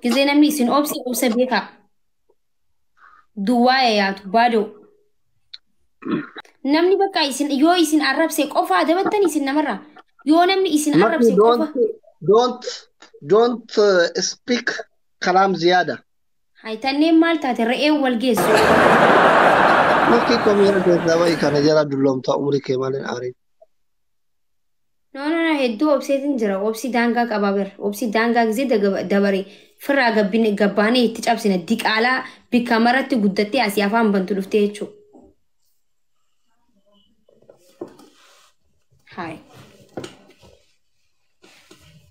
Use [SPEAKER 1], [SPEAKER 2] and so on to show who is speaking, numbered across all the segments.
[SPEAKER 1] Gizee namni isin obse obsa beekaa. Duwwaa yaatu baadoo. Namni bakka isin yoo isin arrabse qofa adabattan isin namarraa. Yoo namni isin
[SPEAKER 2] Maki
[SPEAKER 1] arrabse qofa.
[SPEAKER 2] Don't speak kalaam ziyaada.
[SPEAKER 1] Haytanneen maal taate re'een wal geessu.
[SPEAKER 2] Maki komiira keessaa bahi kana jala dulloomtaa umrii kee malee aariin.
[SPEAKER 1] No no no hedduu obseetiin jira. Obsi daangaa qabaa bira. Obsi daangaa gisee dabare firraa gabbaanee itti cabsina. Diqaalaa bikka maratti guddattee asii afaan bantu dhuftee jechuudha. Hayi.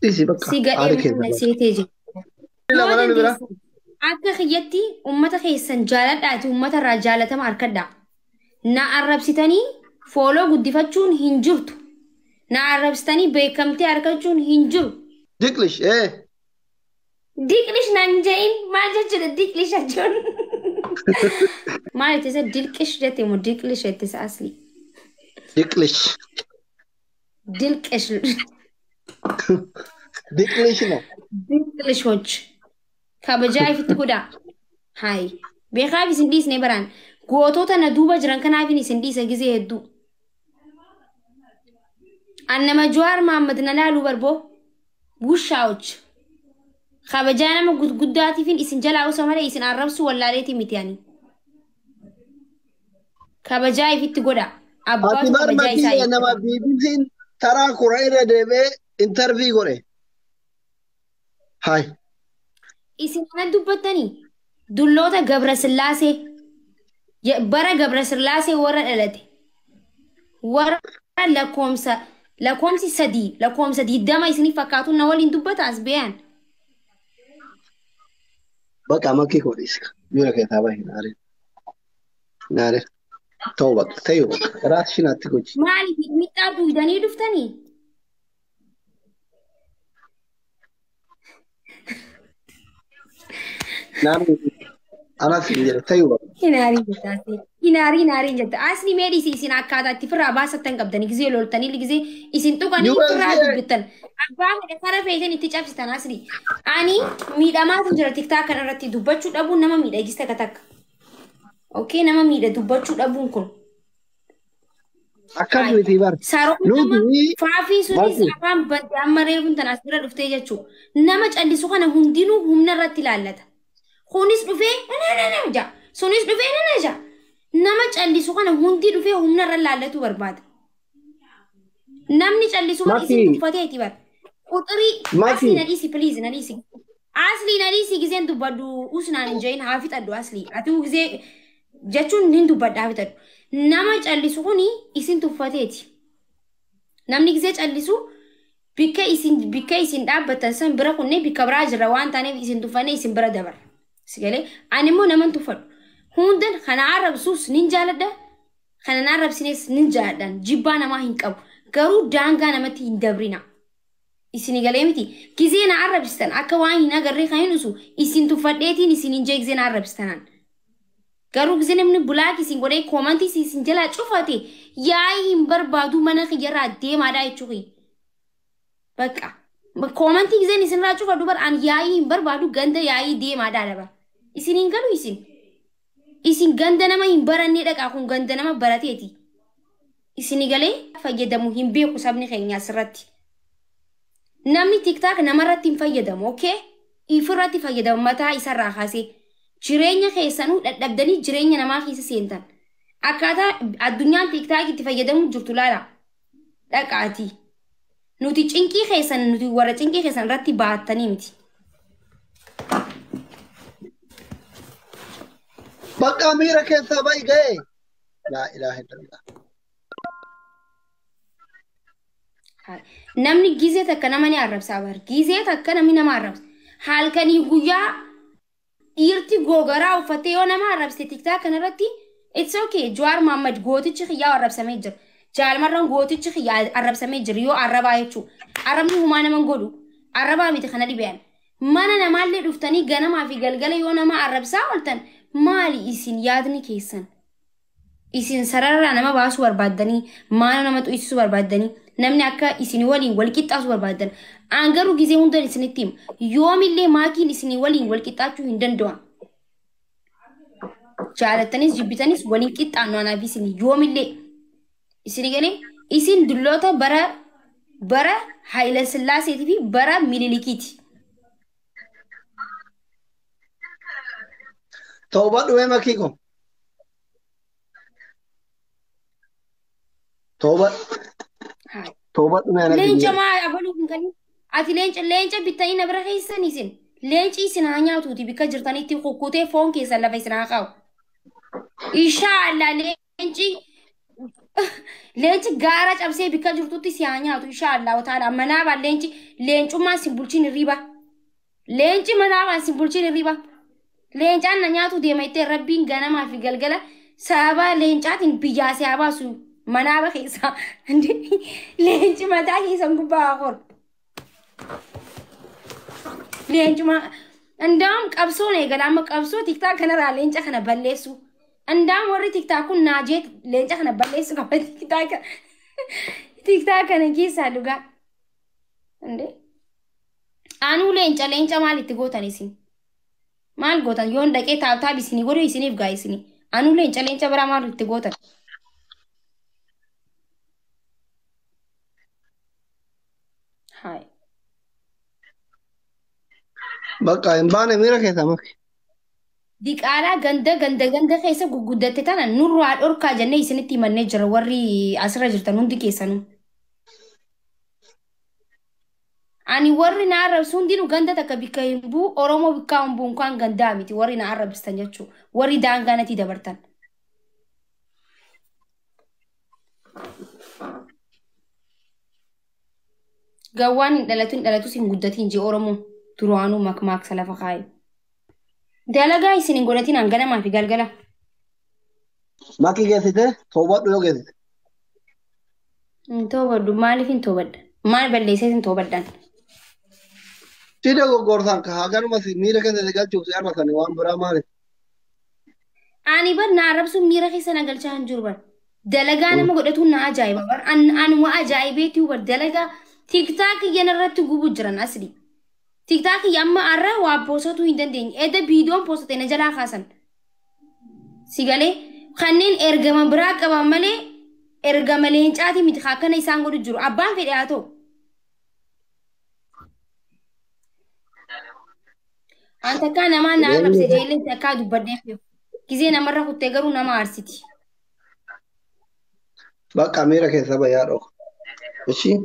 [SPEAKER 2] Dhiisi bakka
[SPEAKER 1] Si
[SPEAKER 2] aarii
[SPEAKER 1] gadhee
[SPEAKER 2] keessa
[SPEAKER 1] mana
[SPEAKER 2] bahi.
[SPEAKER 1] seetee jira.
[SPEAKER 2] Lama
[SPEAKER 1] Yoo
[SPEAKER 2] namni bira.
[SPEAKER 1] dandeessan akka kiyyatti uummata keessan jaaladhaati uummata irraa jaalatama harkadhaa. Na arrabsitanii fooloo guddifachuun hin jirtu. Na arrabsitanii beekamtee argachuun hin jiru.
[SPEAKER 2] Diqlish ee.
[SPEAKER 1] Diqlish naan je'in maal jechuudha diqlish jechuun. Maal ittisa dilqish jette moo diqlish ittisa asli.
[SPEAKER 2] Diqlish.
[SPEAKER 1] Dilqish.
[SPEAKER 2] Diqlish no.
[SPEAKER 1] Diqlishoch. Kabajaa ifitti godhaa. Hayi. Beekaaf isin dhiisne baraan. Gootota na duuba jiran kanaafin isin dhiisa gizee hedduu. Annama Jawaar Mohaammed na laaluu barboo. Bushaawuch. Kabajaa nama gurguddaatiifin isin jalaa usa malee isin arrabsuu wallaaleetii miti ani. Kabajaa ifitti godha.
[SPEAKER 2] Ati
[SPEAKER 1] Abbaatu
[SPEAKER 2] bar
[SPEAKER 1] kabajaa isaa
[SPEAKER 2] makii nama
[SPEAKER 1] eeggata.
[SPEAKER 2] BBC'n taraa kura irra deemee intervii godhe. Hayi.
[SPEAKER 1] Isin kana dubbattanii dulloota Gabra Sillaasee bara Gabra Sillaasee warra dhalate warra lakkoomsi 3 lakkoomsa 20 isinii fakkaatu na waliin dubbata as beeyan.
[SPEAKER 2] Bakka makii koo dhiisi. Miira keessaa bahi naaree. Naaree. Ta'u bakka ta'u bakka. Raashin atti gochi.
[SPEAKER 1] Maaliif mixxaa duudanii dhuftanii?
[SPEAKER 2] Naannoo anas hin jedhe ta'u bakka.
[SPEAKER 1] Hinaarii jetta asli. Hinaarii hinaarii jetta. Asli mee dhiisi isin akkaataa itti firraa baasattan qabdanii gizee loltanii gizee isin tuqanii firraa
[SPEAKER 2] USA.
[SPEAKER 1] dubbittan. Abbaa fedhe kara feetan itti cabsitan asli. Ani miidhamaatu jira tiktaa kana irratti dubbachuu dhabuun nama miidhagis takka takka. Okay nama miidha dubbachuu dhabuun kun.
[SPEAKER 2] Akkas
[SPEAKER 1] Hayi.
[SPEAKER 2] miti bar.
[SPEAKER 1] Saroon nama
[SPEAKER 2] Nuti
[SPEAKER 1] faafii sunis
[SPEAKER 2] Maki.
[SPEAKER 1] afaan bante amma reefuun tan as bira dhuftee jechuudha. Nama callisu kana hundinuu humna irratti ilaallata. Kunis dhufee nana ja'a. Sunis dhufee nana ja'a. Nama callisu kana hundi dhufee humna irra ilaallatu barbaada. Namni callisu kana isin
[SPEAKER 2] Maki.
[SPEAKER 1] tuffateeti bara. Quxirii asli
[SPEAKER 2] Maki.
[SPEAKER 1] na dhiisi please na dhiisi. Asli na dhiisi gizeen dubbadhu usnaan hin jehin haa fixadhu asli. Ati gizee jechuun hin dubbadha haa fixadhu. Nama callisu kuni isin tuffateeti. Namni gizee callisu bikka isin dhaabbattan san bira kunnee bikka biraa jirra waan taaneef isin tuffannee isin bira dabarra. Sigalee ani immoo naman tuffadhu. Hundan kana arrabsuus nin jaaladha. Kana na arrabsines nin jaaladha. Jibbaa namaa hin qabu. Garuu daangaa namatti hin dabrina. Isin galee miti. Gizee na arrabsitan akka waan hin agarree kan hin usu isin tuffadheetiin isin hin jee gizee na arrabsitanaan. Garuu gizee namni bulaak isin godhee koomantii isin jalaa cufate yaa'ii hin barbaadu mana kiyyarraa deemaadhaa jechuudha. Bakka koomantii gizeen isinirraa cufadhu bar an yaa'ii hin barbaadu ganda yaa'ii deemaadhaa daba. Isin hin galu isin. Isin ganda nama hin barannee dhaqaa kun ganda nama barateeti. Isin galee fayyadamu hin beeku sabni keenya asirratti. Namni tiktaak namarratti hin fayyadamu, okay? Ifirratti fayyadamu mataa isarraa kaasee. Jireenya keessanuu dadhabdanii jireenya namaa keessa seentan. Akkaataa addunyaan tiktaak itti fayyadamu jirtu laala. Dhaqaatii. Nuti cinqii keessan nuti warra cinqii keessan irratti baattanii miti.
[SPEAKER 2] Bakka miira keessaa bahi ga'e. Laa ilaaha illallah.
[SPEAKER 1] Namni gizee takka nama ni arrabsa bar. Gizee takka namni nama arrabsa. Halkanii guyyaa dhiirti gogaraa uffattee yoo nama arrabsite tiktaak kanarratti it's okay. Jawaar Mohaammed gootichi xiyyaa arrabsamee jira. Jaalmarraan gootichi xiyyaa arrabsamee jira yoo arrabaa jechuudha. Arrabni humaa nama hin godhu. Arrabaa miti kana dhibean. Mana namaallee dhuftanii ganamaa fi galgala yoo nama arrabsaa ooltan maali isin yaadni keessan? Isin sararraa nama baasuu barbaaddanii, maana nama xu'isisuu barbaaddanii, namni akka isin waliin wal qixxaasuu barbaaddan. An garuu gizee hundan isinitti hima. Yoomillee maakiin isinii waliin wal qixxaachuu hin danda'an. Jaalattanis jibbitanis waliin qixxaannu anaaf isin yoomillee. Isin galee isin dulloota bara Haayila Sillaaseetii fi bara Minilikiiti.
[SPEAKER 2] Toobadhu mee makii ko. Toobadhu. Toobadhu mee anatti
[SPEAKER 1] Leenca
[SPEAKER 2] miira.
[SPEAKER 1] Maa abaluu hin kan ati leenca bittanii na bira keessan isin leenci isin haa nyaatuuti bikka jirtanitti kukkutee foon keessan lafa isin haa kaa'u. Inshaallah leenci gaara cabsee bikka jirtutti si haa nyaatu inshaallah ta'ala manaabaan leenci leencummaan sin bulchin hirriba. Leenci manaabaan sin bulchin hirriba. Leencaan na nyaatu deema ittee rabbiin ganamaa fi galgala sababa leencaatiin biyyaa si haa baasu manaaba keessaa. Leenci mataa keessan gubbaa haa qoru. Leencuma Indaam qabsoon eegala amma qabsoo tiktaak kanarraa leenca kana balleessu. Indaam warri tiktaak kun naajee leenca kana balleessu qaba tiktaak kana keessaa dhugaa. Indee anuu leenca maal itti gootan isin? Maal gootan yoon dhaqee tap tap isinii godhu isiniif gaa isinii. Anuu leenca biraa maal itti gootan? Hayi.
[SPEAKER 2] Bakka hin baane miira keessaa maki.
[SPEAKER 1] Diqaalaa ganda keessa guguddatte tana nurraa dhorkaa jennee isinitti himannee jira warri asirra jirtan hundi keessanuu. Ani warri na arrabsu hundinuu ganda takka bikka hin bu'u Oromoo bikkaa hin bu'u kan gandaa miti warri na arrabsitan jechuudha. Warri daangaa natti dabartan. Gawwaan hin dhalatu hin dhalatus hin guddatin jee Oromoo duraanuu makmaaksa lafa kaaye. Dalagaa isin hin godhatin hanganamaa fi galgala.
[SPEAKER 2] Makii geessite toobadhu yoo geessite.
[SPEAKER 1] Hin toobadhu, maaliif hin toobadha? Maal balleessee hin toobadhaan?
[SPEAKER 2] Si dogoggorsan ka haganuma si miira keessa si galchuuf si arrabsani waan biraa maali?
[SPEAKER 1] Ani bar na arrabsuun miira keessa na galchaa hin jiru bar. Dalagaa nama godhatuun na ajaa'iba bar. Anuma ajaa'ibeetii bar dalagaa TikTok yana irratti gubu jiran asli. TikTok amma arra waa poosatuu hin dandeenye. Edda viidiyoon poosate na jalaa kaasan. Si galee kanneen ergama biraa qaban malee ergama leencaatii miti akkana isaan godhu jiru. Abbaan fedhe haa ta'u. An takkaa namaa na arrabse jeellee takkaa dubbadhee gizee namarra kuttee garuu nama aarsiti.
[SPEAKER 2] Bakka miira keessa bayyaa dhooqa. Ishii.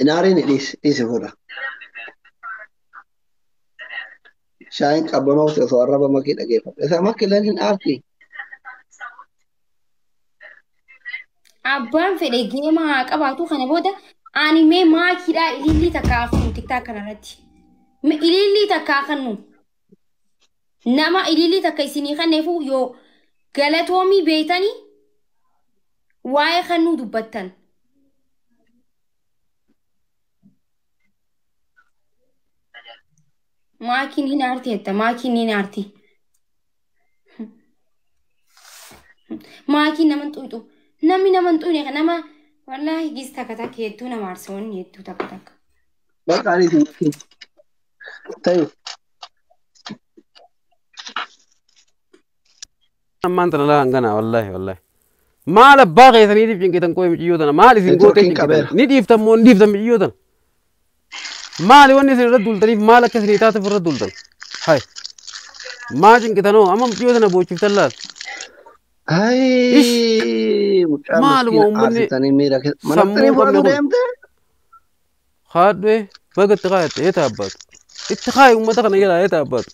[SPEAKER 2] Inaariin dhiisi dhiisi fuudha. Shaayiin qabbanoofte osoo arraba makii dhageeffadhe. Isa makii hin aarti.
[SPEAKER 1] Abbaan fedhe geema haa qabaatu kana booda ani mee maakiidhaa ilillii takka haa TikTok kanarratti. Ilillii takka haa kennu. Nama ilillii takka isinii kenneefu yoo galatoomii beeytanii waa'ee kennuu dubbattan. Maakiin hin aarti jetta, maakiin hin aarti. Maakiin nama hin xuuxu. Namni nama hin xuune nama wallaahi gis takka takka hedduu nama aarsa wanni hedduu takka takka.
[SPEAKER 2] Bakka ani isin tayu.
[SPEAKER 3] Ammaan tana laa hangana wallaahi wallaahi. Maal abbaa keessaniitiif cinqitan qo'ee miiciyyoo tana maal isin gootee
[SPEAKER 2] Networkiin
[SPEAKER 3] cinqitan
[SPEAKER 2] qabeera.
[SPEAKER 3] Ni dhiiftan moo hin dhiiftan miiciyyoo tana? Maali wanni isin irra duultaniif maal akka isinii taatuuf irra duultan? Hai. Maa cinqitanoo amma miiciyyoo tana boochiftan laal?
[SPEAKER 2] Ayi mucaa
[SPEAKER 3] Maaluma
[SPEAKER 2] miskiina
[SPEAKER 3] uummanni
[SPEAKER 2] aarsitanii miira keessa.
[SPEAKER 3] sammuu
[SPEAKER 2] Manatti
[SPEAKER 3] qabne
[SPEAKER 2] fudhatu
[SPEAKER 3] kun.
[SPEAKER 2] deemte?
[SPEAKER 3] Haadhee baga itti kaayatte eeta abbaatu. Itti kaayi uummata kana jalaa eeta abbaatu.